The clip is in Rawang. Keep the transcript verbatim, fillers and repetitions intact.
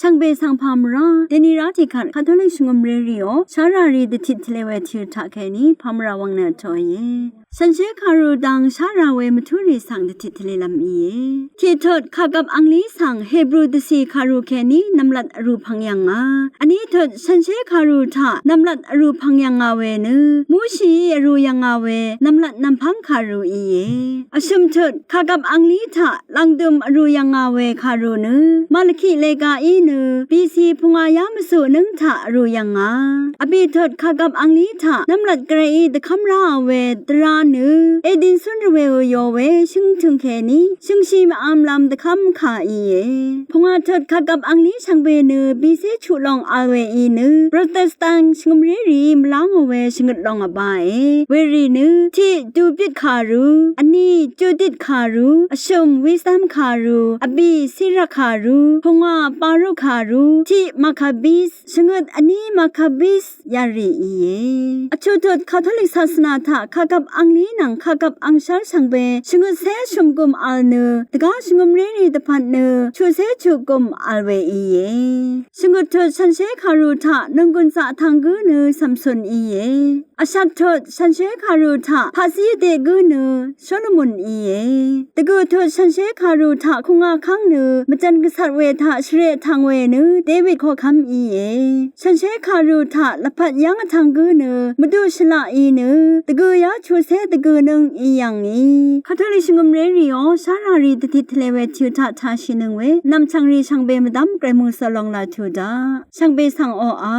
Shvngbe svng pàmvrá dèni rá tiqkvt Katolik shvngø̀mré rìò shárà rì dvtit tvle we tìr taq kèní pàmvrá wvng nø vtòìe. Shànshér kàrù dang shárà we mvtúrì svng dvtit tvlelv́m íe. Tiqtut kàgvp anglí svng Hebru dvcì kàrù kèní nv̀mlat vrù pvng yv̀ngà. Vní tut shànshér kàrù taq nv̀mlat vrù pvng yv̀ngà we nø Mushií vrù yv̀ngà we nv̀mlat nv̀mpv́ng kàrù íe. Vshø̀m tut kàgvp anglí taq lv̀ngdø̀m vrù yv̀ngà we kàrù nø Malaki legaí nø B C pungayá mvsù nǿng taq vrù yv̀ngà. Vbì tut kàgvp anglí taq nv̀mlat gvrayí dvkv́m ráā we dvrā nø Edin cún rvwèò yò we shǿngtø̀ng kèní shøngshi mvv̄mlv̄m dvkv́m kà íe. Punga tut kàgvp anglí shvngbe nø bìcé chuq long vl we í nø Protestant shvngø̀mré rìí mvlángò we shvngøt long vbāe. Werì nø tiq Dubit kàrù, vní Judit kàrù, vshø̀m Wisdom kàrù, vbì Sirak kàrù, punga Baruk kàrù, tiq Maccabis, shvngøt vní Maccabis yarì íe. Vchuqtut Katolik sasvna taq kàgvp anglí nvng kàgvp angshv́r shvngbe shvngøtcé shø̀mgùm vl nø dvgá shvngø̀mré rì dvpvt nø chuqcé chuqgùm vl we íe. Shvngøt tut shànshér kàrù taq nònggùn zaq tvng gǿ nø Samson íe. Vshat tut shànshér kàrù taq paqzí vdeq gǿ nø Solomon íe. Dvgø̀ tut shànshér kàrù taq kùngà kv́ng nø mvjv̀n gvcat we taq shvreq tv̀ng we nø Dewit koqkv́m íe. Shànshér kàrù taq lvpat yv́ng vtvng gǿ nø mvduq shvlaq í nø dvgø̀ yá chuqcé dvgø̀ nǿng í yv̀ngì. Katolik shvngø̀mré rìò shárà rì dvtit tvle we tìr taq tāshìnøng we nv̀mchv̀ng rì shvngbe mvdv́m gvray mø̀sø long laq tuq daq. Shvngbe svng oqà